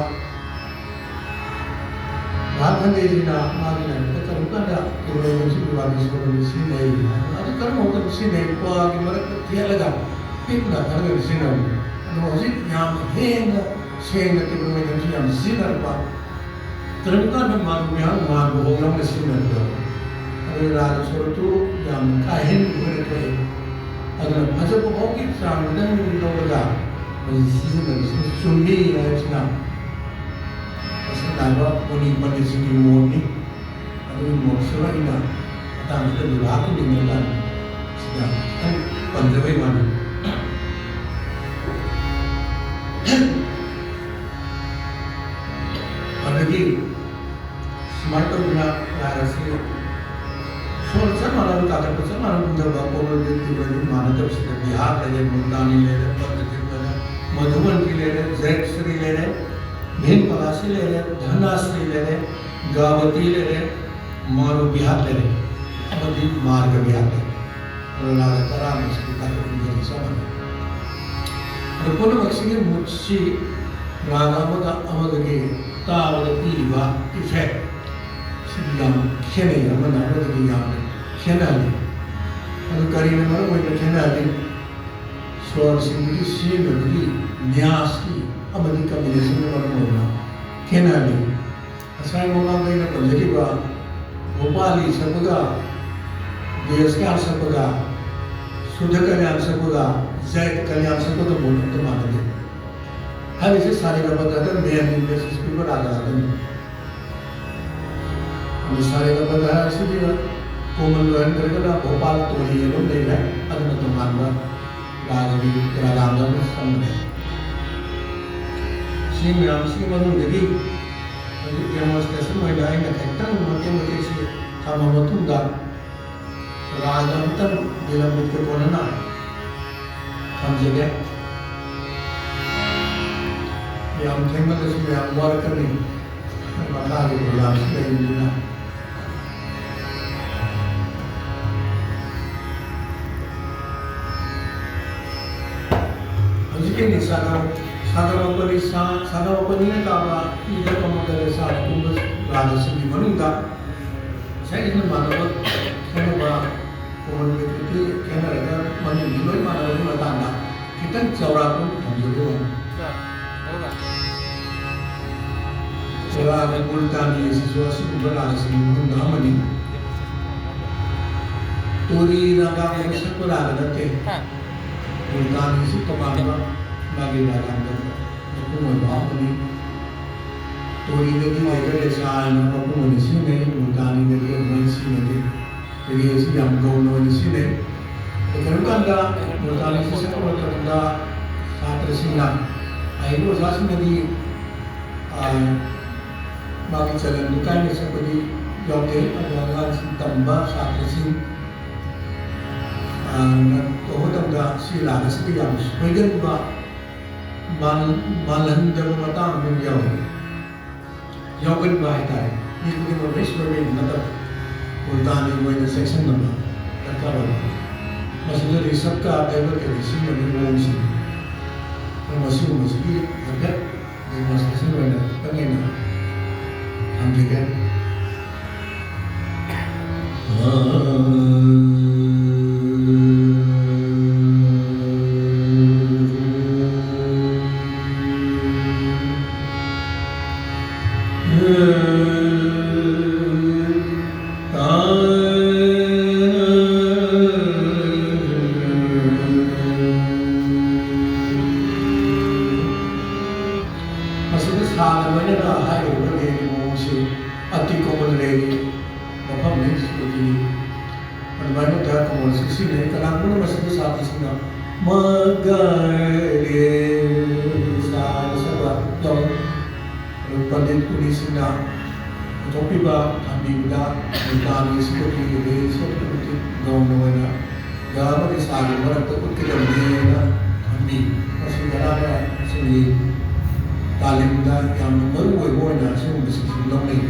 ꯚꯥꯔꯠ ꯈꯟꯗꯦꯁꯤꯅ ꯃꯥꯒꯤ ꯂꯥꯏꯔꯤꯛꯇ ꯀꯔꯝ ꯀꯥꯟꯗ ꯇꯤꯕ꯭ꯔ ꯃꯩꯙꯝꯁꯤ ꯗꯤꯋꯥꯂꯤ ꯁꯣꯔꯨꯝꯗ ꯁꯤꯖꯤꯟꯅꯩ ꯍꯥꯏꯕ, ꯑꯗꯨ ꯀꯔꯝꯕ ꯃꯇꯝꯗ ꯁꯤꯖꯤꯟꯅꯩ? ꯀ꯭ꯋꯥꯒꯤ ꯃꯔꯛꯇ ꯊꯦꯠꯂꯒ ꯄꯤꯛꯅ ꯈꯔ ꯈꯔ ꯁꯤꯖꯤꯟꯅꯕꯅꯤ꯫ ꯑꯗꯣ ꯍꯧꯖꯤꯛ ꯌꯥꯝ ꯍꯦꯟꯅ ꯁꯦꯡꯅ ꯇꯤꯕ꯭ꯔ ꯃꯩꯙꯝꯁꯤ ꯌꯥꯝ ꯁꯤꯖꯤꯟꯅꯔꯛꯄ꯫ ꯀꯔꯝ ꯀꯥꯟꯗ ꯃꯥꯅ ꯃꯌꯥꯝ ꯃꯥꯟꯕ ꯍꯣꯡꯂꯝꯕ ꯁꯤꯖꯤꯟꯅꯕꯗꯣ? ꯑꯗꯨ ꯔꯥꯒ ꯁꯣꯔꯨꯛꯇꯨ ꯌꯥꯝꯅ ꯀꯥꯏꯍꯟꯕ ꯑꯣꯏꯅ ꯊꯣꯛꯑꯦ꯫ ꯑꯗꯨꯅ ꯐꯖꯕ ꯐꯥꯎꯒꯤ ꯆꯥꯡꯗꯪ ꯂꯧꯔꯒ ꯃꯁꯤ ꯁꯤꯖꯤꯟꯅꯕꯁꯤꯅ ꯆꯨꯝꯃꯤ ꯍꯥꯏꯕꯁꯤꯅ ꯃꯁꯤ ꯅꯥꯏꯕ ꯃꯨꯅꯤ ꯄꯟꯗꯤꯠꯁꯤꯡꯒꯤ ꯃꯣꯠꯅꯤ꯫ ꯑꯗꯨꯒꯤ ꯃꯣꯠꯁꯨ ꯑꯩꯅ ꯃꯇꯥꯡꯁꯤꯗ ꯕꯤꯚꯥꯒꯤ ꯅꯤꯡꯕ ꯁꯤꯗ ꯈꯤꯇꯪ ꯄꯟꯖꯕꯩ ꯋꯥꯅꯤ꯫ ꯑꯗꯒꯤ ꯁꯨꯃꯥꯏꯅ ꯇꯧꯗꯅ ꯂꯥꯏ ꯑꯁꯤ ꯁꯣꯔ ꯆꯞ ꯃꯥꯟꯅꯕ ꯀꯥꯈꯠꯄ, ꯆꯞ ꯃꯥꯟꯅꯕ ꯀꯨꯝꯊꯕ, ꯀꯣꯃꯜ ꯕꯦꯗ ꯇꯤꯕ꯭ꯔ ꯃꯥꯟꯅꯗꯕꯁꯤꯗ ꯕꯤꯍꯥꯔ ꯂꯩꯔꯦ, ꯃꯨꯜꯇꯥꯅꯤ ꯂꯩꯔꯦ, ꯄꯟꯗꯀꯤꯔ ꯂꯩꯔꯦ, ꯃꯙꯨꯕꯟꯒꯤ ꯂꯩꯔꯦ, ꯖꯦꯠꯁ꯭ꯔꯤ ꯂꯩꯔꯦ, ꯚꯤꯟ ꯄꯂꯥꯁꯤ ꯂꯩꯔꯦ, ꯙꯅꯥꯁ꯭ꯔꯤ ꯂꯩꯔꯦ, ꯒꯥꯕꯇꯤ ꯂꯩꯔꯦ, ꯃꯥꯔꯨ ꯕꯤꯍꯥꯔ ꯂꯩꯔꯦ, ꯑꯃꯗꯤ ꯃꯥꯔꯒ ꯕꯤꯍꯥꯔ ꯂꯩꯔꯦ꯫ ꯑꯗꯣ ꯂꯥꯏ ꯇꯔꯥꯃꯨꯛꯁꯤꯗꯤ ꯀꯥꯈꯠꯄ ꯀꯨꯝꯊꯕ ꯆꯞ ꯃꯥꯟꯅꯩ꯫ ꯑꯗꯣ ꯄꯨꯝꯅꯃꯛꯁꯤꯒꯤ ꯃꯨꯠꯁꯤ ꯔꯥꯒ ꯑꯃꯒ ꯑꯃꯒꯒꯤ ꯇꯥꯕꯗ ꯄꯤꯔꯤꯕ ꯏꯐꯦꯛ ꯁꯤꯗꯤ ꯌꯥꯝ ꯈꯦꯠꯅꯩ, ꯑꯃꯅ ꯑꯃꯗꯒꯤ ꯌꯥꯝꯅ ꯈꯦꯠꯅꯍꯜꯂꯤ꯫ ꯑꯗꯨ ꯀꯔꯤꯅ ꯃꯔꯝ ꯑꯣꯏꯅ ꯈꯦꯠꯅꯍꯜꯂꯤ? ꯁ꯭ꯋꯔꯁꯤꯡꯗꯨꯒꯤ ꯁꯤꯖꯤꯟꯅꯕꯒꯤ ꯅ꯭ꯌꯥꯁꯀꯤ ꯑꯃꯗꯤ ꯀꯝꯕꯤꯅꯦꯁꯟꯒꯤ ꯃꯔꯝ ꯑꯣꯏꯅ ꯈꯦꯠꯅꯍꯜꯂꯤ꯫ ꯉꯁꯥꯏ ꯃꯃꯥꯡꯗ ꯑꯩꯅ ꯄꯟꯖꯈꯤꯕ ꯚꯣꯄꯥꯂꯤ ꯁꯛꯄꯒ, ꯗꯦꯁ ꯀ꯭ꯌꯥꯟ ꯁꯛꯄꯒ, ꯁꯨꯗ꯭ꯙ ꯀꯂꯌꯥꯟ ꯁꯛꯄꯒ, ꯖꯩꯠ ꯀꯂꯌꯥꯟ ꯁꯛꯄꯒ ꯃꯣꯠ ꯑꯝꯇ ꯃꯥꯟꯅꯗꯦ꯫ ꯍꯥꯏꯔꯤꯁꯦ ꯁꯥꯔꯦꯒꯥꯃꯥꯗ ꯃꯦꯟ ꯏꯝꯄꯦꯁꯤꯁ ꯄꯤꯕ ꯔꯥꯒ ꯑꯗꯨꯅꯤ꯫ ꯑꯗꯨ ꯁꯥꯔꯦꯒꯥꯃꯥꯗ ꯍꯥꯏꯔꯤꯁꯤꯗꯤ ꯀꯣꯃꯜ ꯑꯣꯏꯍꯟꯈ꯭ꯔꯒꯅ ꯚꯣꯄꯥꯜ ꯇꯣꯂꯤ ꯑꯗꯨꯝ ꯂꯩꯔꯦ, ꯑꯗꯨꯅ ꯇꯣꯉꯥꯟꯕ ꯔꯥꯒꯒꯤ ꯔꯥꯒꯥꯡꯒ ꯑꯃ ꯆꯪꯈ꯭ꯔꯦ꯫ ꯁꯤ ꯃꯌꯥꯝꯁꯤꯒꯤ ꯃꯅꯨꯡꯗꯒꯤ ꯍꯧꯖꯤꯛ demonstration ꯑꯣꯏꯅ ꯑꯩꯅ ꯈꯤꯇꯪ ꯃꯇꯦꯛ ꯃꯇꯦꯛꯁꯤ ꯊꯝꯃ ꯃꯇꯨꯡꯗ ꯔꯥꯒ ꯑꯃꯇꯪ ꯕꯤꯂꯝꯕꯤꯠꯀ ꯀꯣꯟꯅꯅ ꯊꯝꯖꯒꯦ꯫ ꯌꯥꯝ ꯊꯦꯡꯃꯜꯂꯁꯨ ꯃꯌꯥꯝ ꯋꯥꯔꯛꯀꯅꯤ, ꯃꯈꯥꯒꯤ programꯁꯨ ꯂꯩꯕꯅꯤꯅ꯫ ꯍꯧꯖꯤꯛꯀꯤ ꯁꯥꯒ-, ꯁꯥꯒꯃꯄꯅꯤ ꯁꯥ-, ꯁꯥꯒꯃꯄꯅꯤꯅ ꯀꯥꯕ ꯏꯗ ꯀꯃꯒꯗ ꯁꯥꯒꯨꯝꯕ ꯔꯥꯒꯁꯤꯡꯒꯤ ꯃꯅꯨꯡꯗ ꯉꯁꯥꯏ ꯑꯩꯅ ꯃꯥꯟꯅꯕ ꯈꯦꯠꯅꯕ, common ꯃꯦꯊꯠꯇꯤ ꯈꯦꯠꯅꯔꯒ ꯃꯃꯤꯡꯗꯤ ꯂꯣꯏ ꯃꯥꯟꯅꯕꯒꯤ ꯃꯇꯥꯡꯗ ꯈꯤꯇꯪ ꯆꯥꯎꯔꯥꯛꯄ ꯊꯝꯖꯒꯦ꯫ ꯔꯥꯒ ꯃꯨꯜꯇꯥꯅꯤ ꯑꯁꯤꯁꯨ ꯑꯁꯤꯒꯨꯝꯕ ꯔꯥꯒꯁꯤꯡꯒꯤ ꯃꯅꯨꯡꯗ ꯑꯃꯅꯤ꯫ ꯇꯣꯔꯤ ꯔꯥꯒ ꯁꯛꯄ ꯔꯥꯒ ꯅꯠꯇꯦ꯫ ꯃꯨꯜꯇꯥꯅꯤꯁꯤ ꯇꯣꯉꯥꯟꯕ ꯃꯥꯒꯤ ꯔꯥꯒ ꯃꯄꯨꯡ ꯑꯣꯏꯕ ꯑꯃꯅꯤ꯫ ꯇꯣꯔꯤꯗꯗꯤ ꯂꯩꯒ ꯂꯩꯁꯥ ꯍꯥꯏꯅ ꯃꯄꯨꯡ ꯑꯣꯏꯅ ꯁꯤꯖꯤꯟꯅꯩ, ꯃꯨꯜꯇꯥꯅꯤꯗꯗꯤ ꯑꯗꯨꯃꯥꯏꯅ ꯁꯤꯖꯤꯟꯅꯗꯦ꯫ ꯔꯦꯒꯦꯁꯤ ꯌꯥꯝ ꯒꯧꯅ ꯑꯣꯏꯅ ꯁꯤꯖꯤꯟꯅꯩ꯫ ꯀꯔꯤꯒꯨꯝꯕ ꯀꯥꯟꯗ ꯃꯨꯜꯇꯥꯅꯤꯁꯤ ꯁꯛꯄ ꯃꯇꯝꯗ ꯁꯥꯇ꯭ꯔꯁꯤꯡꯅ, ꯑꯍꯩꯕ ꯑꯣꯖꯥꯁꯤꯡꯅꯗꯤ, ꯑ, ꯃꯥꯒꯤ ꯆꯂꯟꯗꯨ ꯀꯥꯏꯅ ꯁꯛꯄꯗꯤ ꯌꯥꯎꯗꯦ꯫ ꯑꯗꯣ ꯑꯉꯥꯡꯁꯤꯡ ꯇꯝꯕ ꯁꯥꯇ꯭ꯔꯁꯤꯡ, ꯑ, ꯅ ꯇꯧꯕ ꯃꯇꯝꯗ ꯁꯤ ꯔꯥꯒ ꯑꯁꯤꯗ ꯌꯥꯝꯅ ꯁꯣꯏꯒꯟꯕ, ꯃꯥꯜ-, ꯃꯥꯜꯍꯟꯗꯕ ꯃꯇꯥꯡ ꯑꯗꯨꯝ ꯌꯥꯎꯏ꯫ ꯌꯥꯎꯒꯟꯕ ꯍꯥꯏꯇꯥꯔꯦ꯫ ꯃꯤ ꯈꯨꯗꯤꯡꯃꯛ ꯂꯣꯏ ꯁꯣꯏꯕꯩ ꯅꯠꯇꯕ, ꯃꯨꯜꯇꯥꯅꯤꯒꯤ ꯑꯣꯏꯅ ꯆꯦꯛꯁꯤꯟꯅꯕ ꯗꯔꯀꯥꯔ ꯑꯣꯏ꯫ ꯃꯁꯤꯗ ꯔꯤꯁꯕꯀ ꯇꯦꯕꯜ ꯀꯩꯀꯩ ꯁꯤꯖꯤꯟꯅꯕꯒꯤ ꯃꯑꯣꯡꯁꯤꯡ, ꯑꯗꯨ ꯃꯁꯤꯒꯨꯝꯕꯁꯤꯒꯤ ꯍꯥꯏꯐꯦꯠ demonstration ꯑꯣꯏꯅ ꯈꯤꯇꯪ ꯑꯩꯅ ꯊꯝꯖꯒꯦ꯫ ꯃꯁꯤꯗ ꯁꯥꯅ ꯂꯣꯏꯅꯅ ꯍꯥꯏꯔꯤꯕ ꯔꯦꯒꯤ ꯃꯑꯣꯡꯁꯤ ꯑꯇꯤ ꯀꯣꯃꯟ ꯔꯦꯒꯤ ꯃꯐꯝꯅꯤ꯫ ꯁꯤꯗꯤ ꯑꯗꯨꯃꯥꯏꯅ ꯇꯧꯔꯒ ꯀꯣꯃꯟꯁꯤ ꯁꯤꯖꯤꯟꯅꯩ꯫ ꯀꯅꯥꯒꯨꯝꯕꯅ ꯃꯁꯤꯗ ꯁꯥꯇ꯭ꯔꯁꯤꯡꯅ ꯃ ꯒ ꯔꯦ ꯁꯥ ꯍꯥꯏꯅ ꯁꯛꯄ ꯌꯥꯎꯏ꯫ ꯑꯗꯨ ꯄꯟꯗꯤꯠ ꯃꯨꯅꯤꯁꯤꯡꯅ ꯄꯨꯊꯣꯛꯄꯤꯕ ꯊꯝꯕꯤꯕꯗ ꯃꯨꯜꯇꯥꯟꯒꯤ ꯁꯤꯕꯣꯇꯤ ꯑꯗꯩ ꯁꯣꯠꯄꯕꯨꯇꯤ ꯒꯧꯅ ꯑꯣꯏꯅ ꯒ ꯑꯃꯗꯤ ꯁꯥꯒꯤ ꯃꯔꯛꯇ ꯎꯠꯀꯗꯕꯅꯦꯅ ꯊꯝꯕꯤ꯫ ꯃꯁꯤ ꯑꯔꯥꯞꯄꯁꯤꯡꯒꯤ ꯇꯥꯂꯤꯝꯗ ꯌꯥꯝꯅ ꯃꯔꯨ ꯑꯣꯏꯕ ꯑꯣꯏꯅ ꯑꯁꯤꯒꯨꯝꯕꯁꯤꯡꯁꯤ ꯂꯧꯅꯩ꯫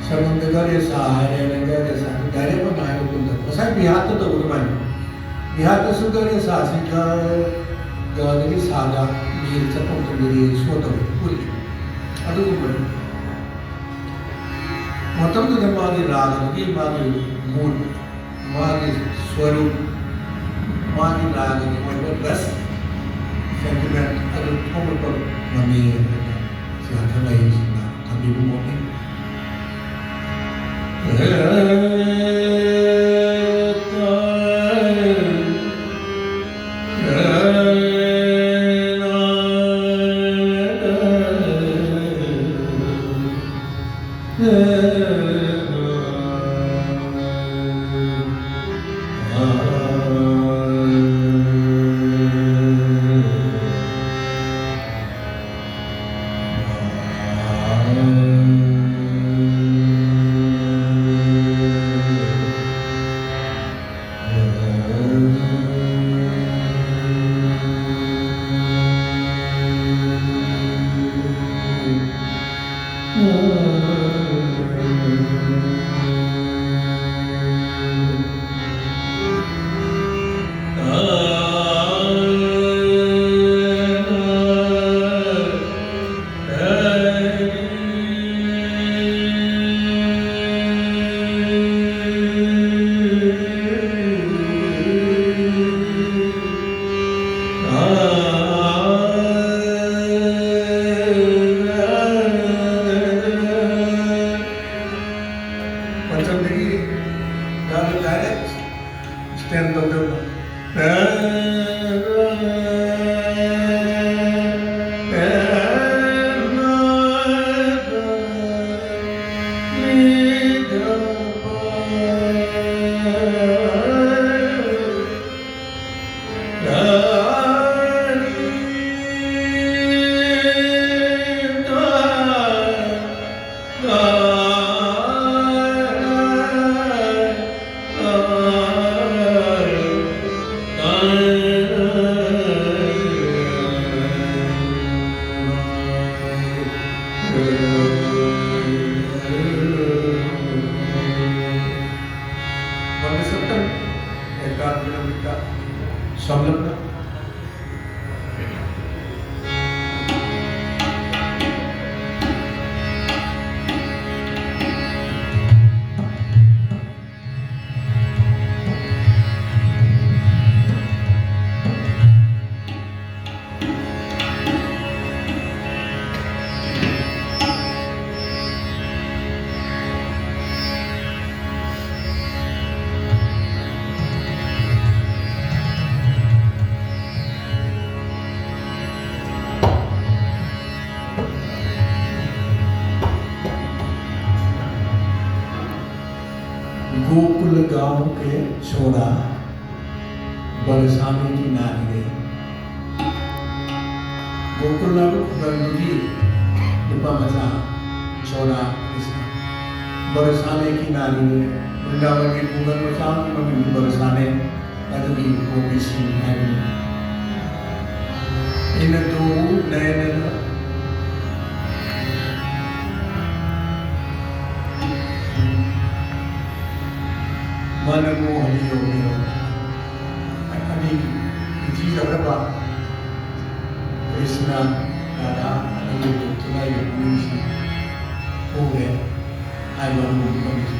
ꯁꯔꯒꯝꯗ ꯒ ꯔꯦ ꯁꯥ ꯍꯥꯏꯔꯦ, ꯒ ꯔꯦ ꯁꯥ ꯗꯥꯏꯔꯦꯛ ꯑꯣꯏꯅ ꯍꯥꯏꯕ ꯀꯨꯝꯗ ꯉꯁꯥꯏ ꯕꯤꯍꯥꯔꯗ ꯇꯧꯕ ꯑꯗꯨꯃꯥꯏꯅ꯫ ꯕꯤꯍꯥꯔꯗꯁꯨ ꯒ ꯔꯦ ꯁꯥꯁꯤ ꯒ, ꯒꯗꯒꯤ ꯁꯥꯗ ꯃꯤꯗ ꯆꯠꯄ ꯃꯇꯝꯗꯗꯤ ꯁꯣ ꯇꯧꯏ, ꯎꯠꯂꯤ꯫ ꯑꯗꯨꯒꯨꯝꯕꯅꯤ꯫ ꯃꯇꯝꯗꯨꯗ ꯃꯥꯒꯤ ꯔꯥꯒꯗꯨꯒꯤ ꯃꯥꯒꯤ ꯃꯨꯠ, ꯃꯥꯒꯤ ꯁ꯭ꯋꯔꯨꯞ, ꯃꯥꯒꯤ ꯔꯥꯒꯒꯤ ꯑꯣꯏꯕ ꯔꯁ, ꯁꯦꯟꯇꯤꯃꯦꯟ ꯑꯗꯨ ꯊꯣꯛꯂꯛꯄ ꯉꯝꯃꯤ ꯍꯥꯏꯅ ꯁꯤ ꯍꯟꯊꯅ ꯌꯦꯡꯁꯤꯟꯅ ꯊꯝꯕꯤꯕ ꯃꯣꯠꯅꯤ꯫ ꯄꯟꯆꯝꯗꯒꯤ ꯌꯥꯝꯅ direct stand ꯇꯧꯗꯕ꯫ ꯇꯝꯂꯛꯅ गोकुल गांव के छोरा बरसाने की नारी रे। ꯒꯣꯀꯨꯜ ꯍꯥꯏꯕ ꯈꯨꯡꯒꯪꯗꯨꯒꯤ ꯅꯨꯄꯥ ꯃꯆꯥ ꯁꯣꯔꯥ ꯀ꯭ꯔꯤꯁꯅ ꯕꯔꯁꯥꯅꯦ ꯀꯤ ꯅꯥꯔꯤꯅꯦ꯫ ꯕ꯭ꯔꯤꯟꯗꯥꯕꯟꯒꯤ ꯈꯨꯡꯒꯪ ꯃꯆꯥ ꯑꯃꯒꯤ ꯃꯃꯤꯡꯗꯤ ꯕꯔꯁꯥꯅꯦ꯫ ꯑꯗꯨꯒꯤ ꯄꯣꯄꯤꯁꯤꯡ ꯍꯥꯏꯕꯅꯤ꯫ ꯏꯟꯅ ꯇꯨ ꯅꯌꯅꯅ ꯃꯅ ꯃꯣꯍꯅꯤ ꯌꯧꯅꯤꯌꯣ꯫ ꯑꯅꯤ ꯅꯨꯡꯁꯤꯖꯈ꯭ꯔꯕ ꯀ꯭ꯔꯤꯁꯅ ꯔꯥꯙꯥ ꯑꯅꯤꯒꯤ ꯊꯨꯒꯥꯏꯕ ꯄꯨꯛꯅꯤꯡꯁꯤ ꯍꯣꯡꯂꯦ ꯍꯥꯏꯕ ꯑꯃ ꯐꯪꯈꯤ꯫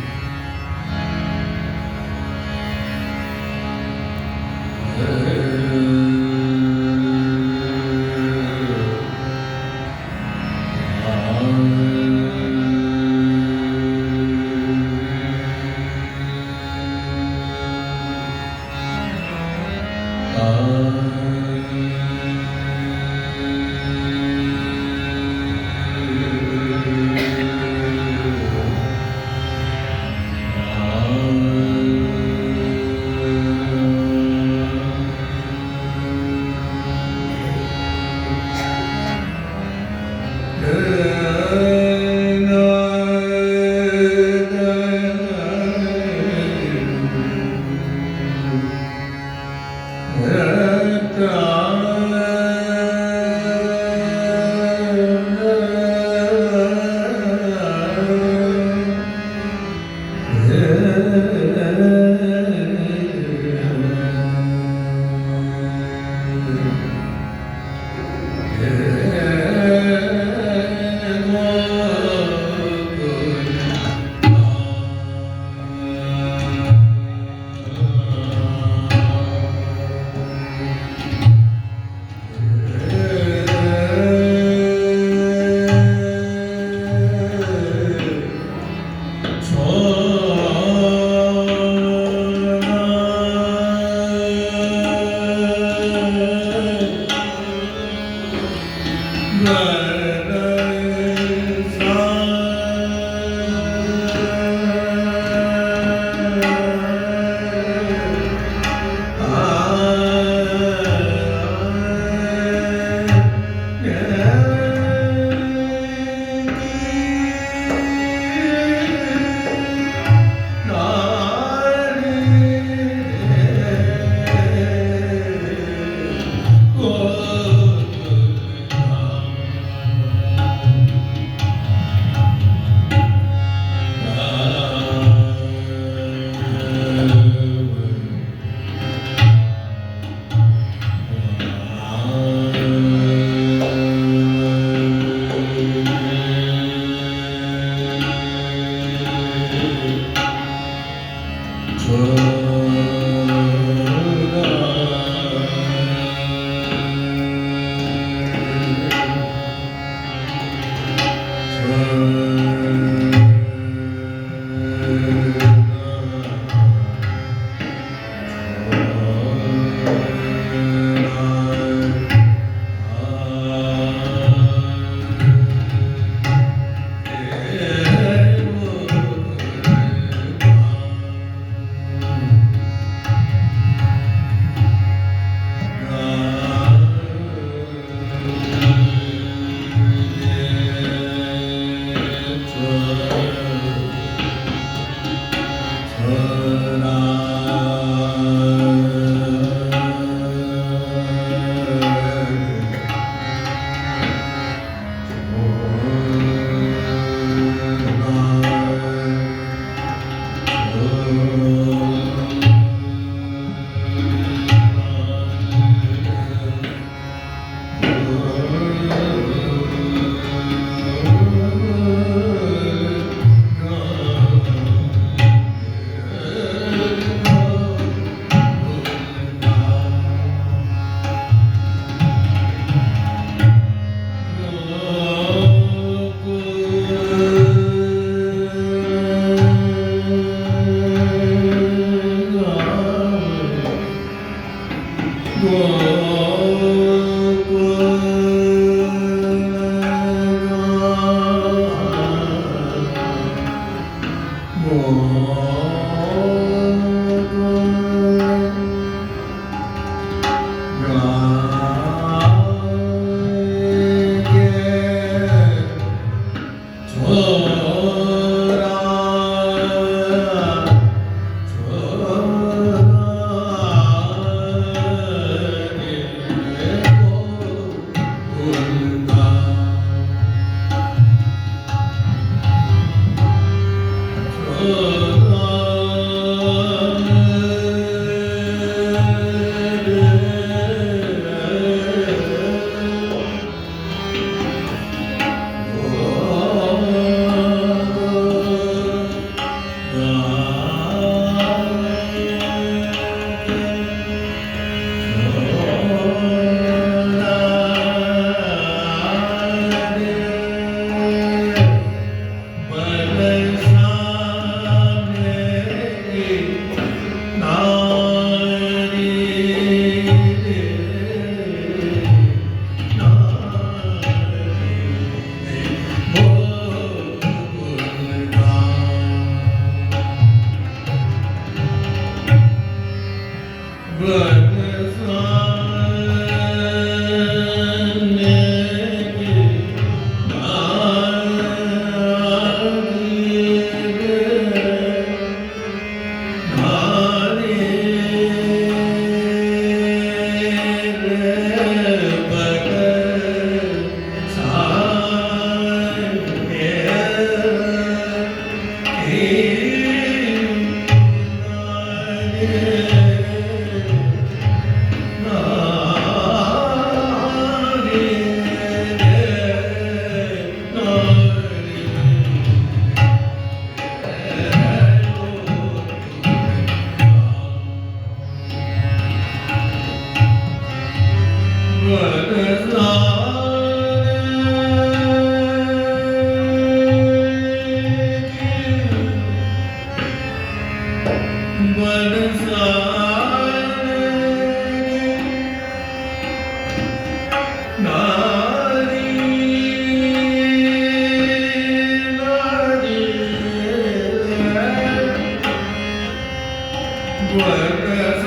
What?